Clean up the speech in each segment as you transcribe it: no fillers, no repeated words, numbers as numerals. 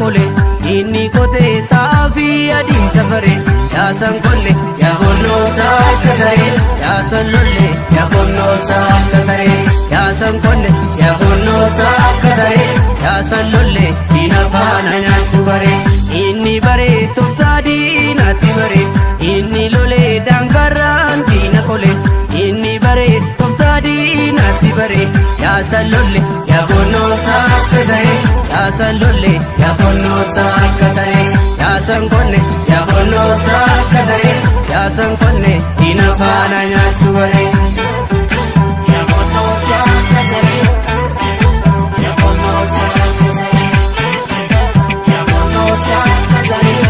kole. Inni kotee xaafii adii safare yaasan konne yaa gonnoosaa akka saree yaasan lolle yaa gonnoosaa akka saree yaasan konne yaa gonnoosaa akka saree yaasan lolle diina faana nyaachuu bare. Inni bare tooftaa diinaatti bare inni lolee daangarraan diina kole inni bare tooftaa diinaatti bare yaasan lolle yaa gonnoosaa akka saree yaasan lolle yaa gonnoosaa akka saree yaasan konne yaa gonnoosaa akka saree yaasan konne diina faana nyaachuu bare. Yaa gonnoosaa akka saree yaa gonnoosaa akka saree yaa gonnoosaa akka saree.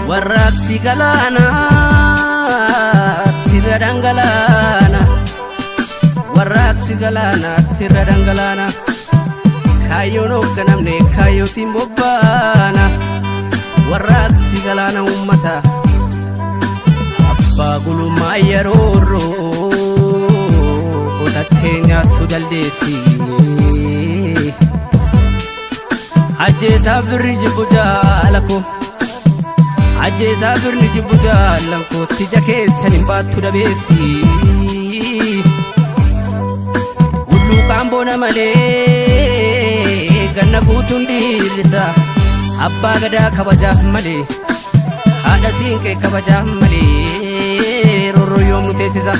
Warraaqsi galaanaa tirra dhangalaana warraaqsi galaanaa tirra dhangalaana kaayyoon hoogganamne kaayyootiin bobbaana warraaqsi galaana uummata abbaa gulummaa yeroorroo qotattee nyaattu jaldeessi ajjeesaa firri jibbu jaala koo. Ajjeesaa firni jibbu jaallan kootti ija keessan hin baattu dabeessi. Hulluuqaan boona malee ganna guutuun dhiirrisa. Abbaa gadaa kabajaaf malee haadha siinqee kabajaaf malee roorroo yoom nu teessisa.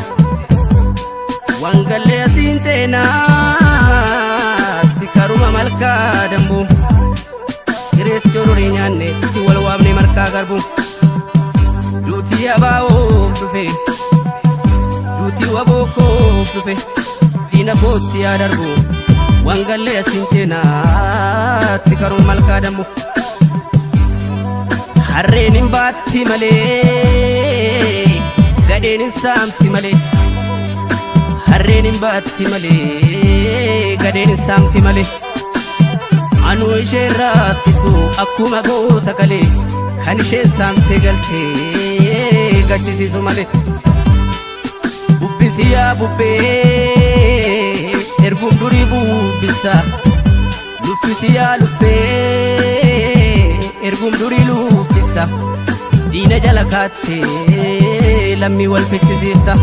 Wangallee asiin ceenaatti karuma malkaa dambuu. Cirees cororii nyaanne itti wal waamne marqaa garbu. Duutii abaa'oof dhufe duutii waboo koof dhufe diina kootti yaa darbu. Wangallee asiin ceenaatti karuma malkaa dambu. Harreen hin baatti malee gadheen hin saamti malee. Harreen hin baatti malee gadheen hin saamti malee. Anu ishee raffisu akkuma goota kalee kan isheen saamtee galtee gachisiisu malee. Bubbisi yaa bubbee erguun durii bubbista. Luffisi yaa luffee erguun durii luffista. Diina jala kaattee lammii wal fichisiifta.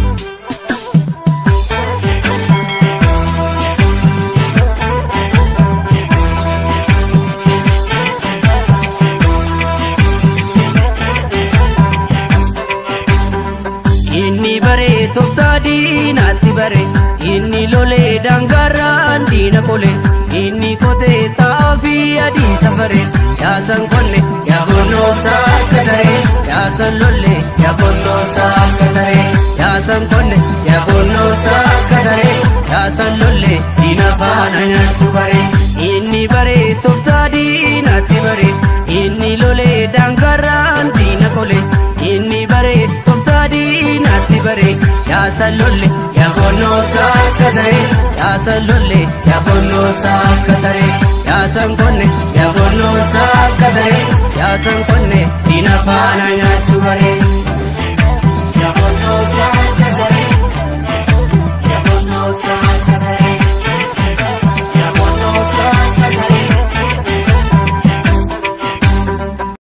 Inni bare tooftaa diinaatti bare inni lolee daangarraan diina kole inni kotee xaafii adii safare yaasan konne yaa gonnoosaa akka saree yaasan lolle yaa gonnoosaa akka saree yaasan konne yaa gonnoosaa akka saree yaasan lolle diina faana nyaachuu bare. Inni bare tooftaa diinaatti bare inni lolee daangarraan diina kole inni bare tooftaa diinaatti bare yaasan lolle yaa gonnoosaa akka saree yaasan lolle yaa gonnoosaa akka saree yaasan konne yaa gonnoosaa akka saree yaasan konne diina faana nyaachuu bare.